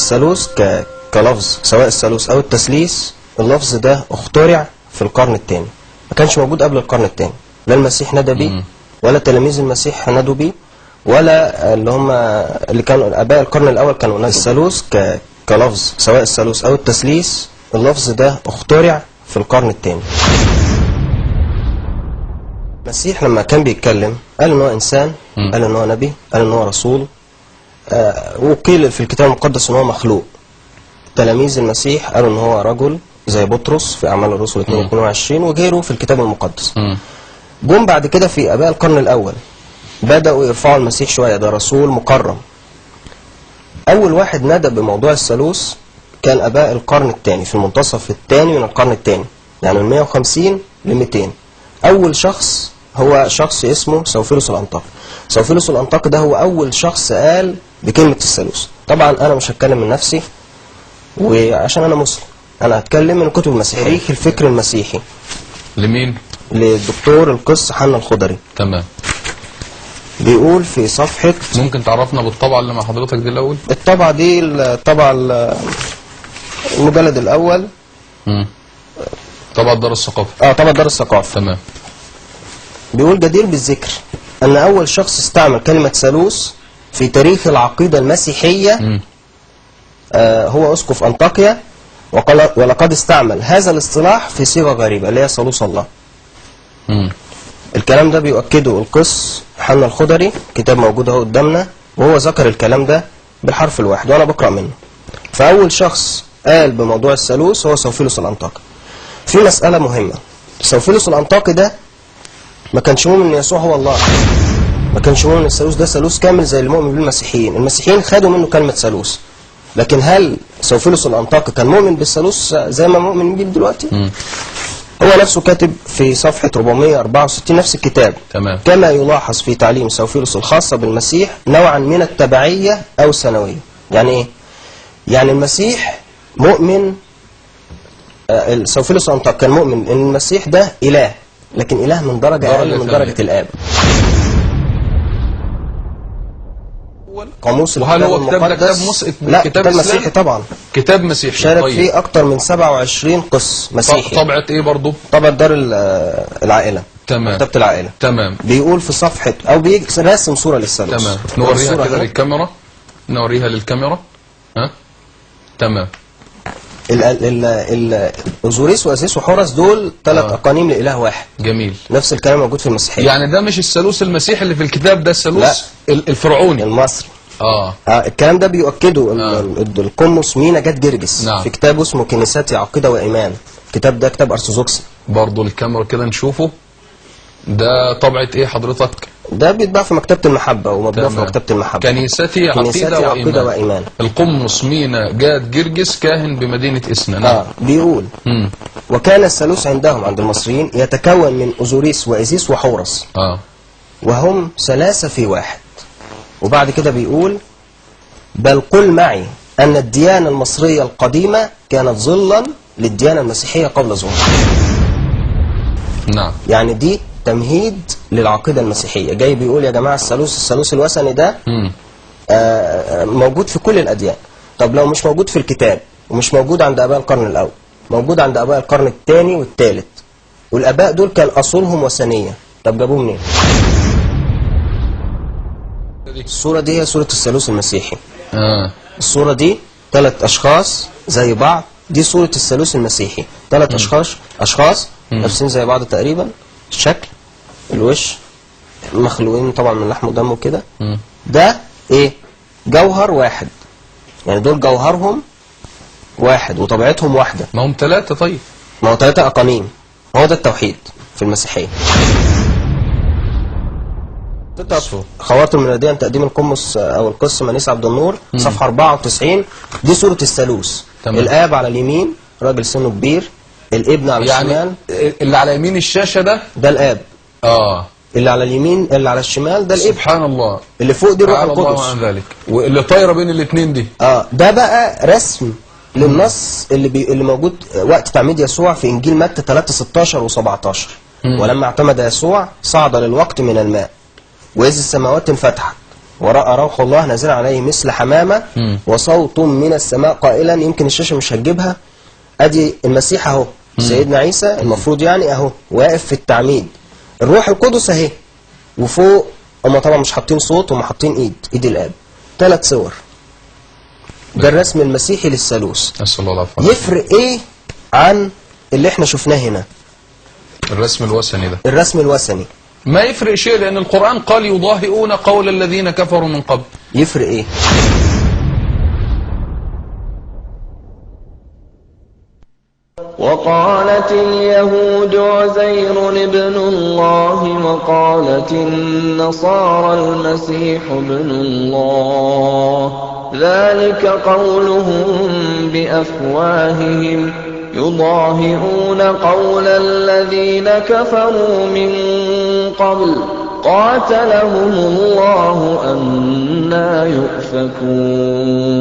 الثالوث كلفظ، سواء الثالوث او التثليث، اللفظ ده اخترع في القرن الثاني، ما كانش موجود قبل القرن الثاني. لا المسيح نادى بيه، ولا تلاميذ المسيح نادوا بيه، ولا اللي هم اللي كانوا اباء القرن الاول كانوا نادوا. الثالوث كلفظ، سواء الثالوث او التثليث، اللفظ ده اخترع في القرن الثاني. المسيح لما كان بيتكلم قال ان هو انسان، قال ان هو نبي، قال ان هو رسول، وقيل في الكتاب المقدس ان هو مخلوق. تلاميذ المسيح قالوا ان هو رجل زي بطرس في اعمال الرسل 2:22 وغيره في الكتاب المقدس. جم بعد كده في اباء القرن الاول بدأوا يرفعوا المسيح شوية، ده رسول مكرم. اول واحد نادى بموضوع الثالوث كان اباء القرن الثاني، في المنتصف الثاني من القرن الثاني، يعني من 150 ل 200. اول شخص هو شخص اسمه سوفيلوس الانطاكي. سوفيلوس الانطاكي ده هو اول شخص قال بكلمة الثالوث. طبعا انا مش هتكلم من نفسي، وعشان انا مسلم انا هتكلم من كتب المسيحية. تاريخ الفكر المسيحي لمين؟ للدكتور القس حنا الخضري. تمام. بيقول في صفحة، ممكن تعرفنا بالطبعة اللي مع حضرتك دي الأول؟ الطبعة دي الطبعة المجلد الأول. طبعة دار الثقافة. طبعة دار الثقافة. تمام. بيقول جدير بالذكر أن أول شخص استعمل كلمة ثالوث في تاريخ العقيدة المسيحية هو أسقف أنطاكيا، ولقد استعمل هذا الاصطلاح في صيغة غريبة اللي هي ثالوث الله. الكلام ده بيؤكده القس حنا الخضري، كتاب موجود اهو قدامنا، وهو ذكر الكلام ده بالحرف الواحد وانا بقرأ منه. فأول شخص قال بموضوع الثالوث هو سوفيلوس الأنطاكي. في مسألة مهمة، سوفيلوس الأنطاكي ده ما كانش مؤمن ان يسوع هو الله، ما كانش مؤمن ان الثالوث ده ثالوث كامل زي المؤمن بالمسيحيين. المسيحيين خدوا منه كلمة ثالوث، لكن هل سوفيلوس الأنطاكي كان مؤمن بالثالوث زي ما مؤمن بيه دلوقتي؟ هو نفسه كاتب في صفحة 464 نفس الكتاب. تمام. كما يلاحظ في تعليم سوفيلوس الخاصة بالمسيح نوعا من التبعية أو الثانوية. يعني إيه؟ يعني المسيح مؤمن، سوفيلوس الأنطاكي كان مؤمن إن المسيح ده إله، لكن إله من درجة أقل من درجة الآب. قاموس وهل هو كتاب ده كتاب لا، كتاب مسيحي طبعا، كتاب مسيحي. شارك فيه اكتر من 27 قس مسيحي. طبعة ايه برضو؟ طبعة دار العائلة. تمام. مكتبة العائلة. تمام. بيقول في صفحة او راسم صورة للثالوث. تمام. نوريها كده للكاميرا، نوريها للكاميرا. ها؟ تمام. اوزوريس واسيس وحورس دول ثلاث اقانيم لاله واحد. جميل. نفس الكلام موجود في المسيحية. يعني ده مش الثالوث المسيحي اللي في الكتاب ده، الثالوث الفرعوني المصري. الكلام ده بيؤكده القمص مينا جاد جرجس. نعم. في كتابه اسمه كنيستي عقيدة وايمان. الكتاب ده كتاب ارثوذكسي. برضه الكاميرا كده نشوفه. ده طبعة ايه حضرتك؟ ده بيتباع في مكتبة المحبة ومطبوع في مكتبة المحبة. كنيستي عقيدة وإيمان. القمص مينا جاد جرجس كاهن بمدينة إسنا. نعم. بيقول وكان الثالوث عندهم عند المصريين يتكون من أوزوريس وإيزيس وحورس. وهم ثلاثة في واحد. وبعد كده بيقول بل قل معي أن الديانة المصرية القديمة كانت ظلا للديانة المسيحية قبل ظهورها. نعم. يعني دي تمهيد للعقيدة المسيحية. جاي بيقول يا جماعة الثالوث الوثني ده موجود في كل الأديان. طب لو مش موجود في الكتاب ومش موجود عند آباء القرن الأول، موجود عند آباء القرن الثاني والثالث، والآباء دول كان أصولهم وثنية، طب جابوه منين؟ الصورة دي هي صورة الثالوث المسيحي. الصورة دي ثلاث أشخاص زي بعض، دي صورة الثالوث المسيحي، ثلاث أشخاص لابسين زي بعض تقريبا، الشكل، الوش، مخلوقين طبعا من لحم ودم وكده. ده ايه؟ جوهر واحد، يعني دول جوهرهم واحد وطبيعتهم واحدة. ما هم ثلاثة. طيب ما هو ثلاثة أقانيم. هو ده التوحيد في المسيحية. خواطر الميلادية تقديم القمص أو القس منيس عبد النور، صفحة 94. دي صورة الثالوث. الآب على اليمين راجل سنة كبير، الابن على يعني الشمال. اللي على يمين الشاشة ده الآب. اللي على اليمين، اللي على الشمال ده الابن. سبحان الله. اللي فوق دي الروح القدس. الله عن ذلك. واللي طايره بين الاثنين دي ده بقى رسم للنص اللي موجود وقت تعميد يسوع في انجيل متى 3:16 و17. ولما اعتمد يسوع صعد للوقت من الماء، وإذ السماوات انفتحت ورأى روح الله نازلا عليه مثل حمامة وصوت من السماء قائلا. يمكن الشاشة مش هتجيبها. ادي المسيح اهو، سيدنا عيسى المفروض يعني اهو واقف في التعميد، الروح القدس اهي، وفوق هم طبعا مش حاطين صوت، هم حاطين ايد الاب. 3 صور. ده الرسم المسيحي للثالوث. نسأل الله العافية. يفرق ايه عن اللي احنا شفناه هنا؟ الرسم الوثني ده. الرسم الوثني ما يفرق شيء، لأن القرآن قال يضاهئون قول الذين كفروا من قبل. يفرق ايه؟ وقالت اليهود عزير ابن الله وقالت النصارى المسيح ابن الله ذلك قولهم بأفواههم يضاهئون قول الذين كفروا من قبل قاتلهم الله أنى يؤفكون.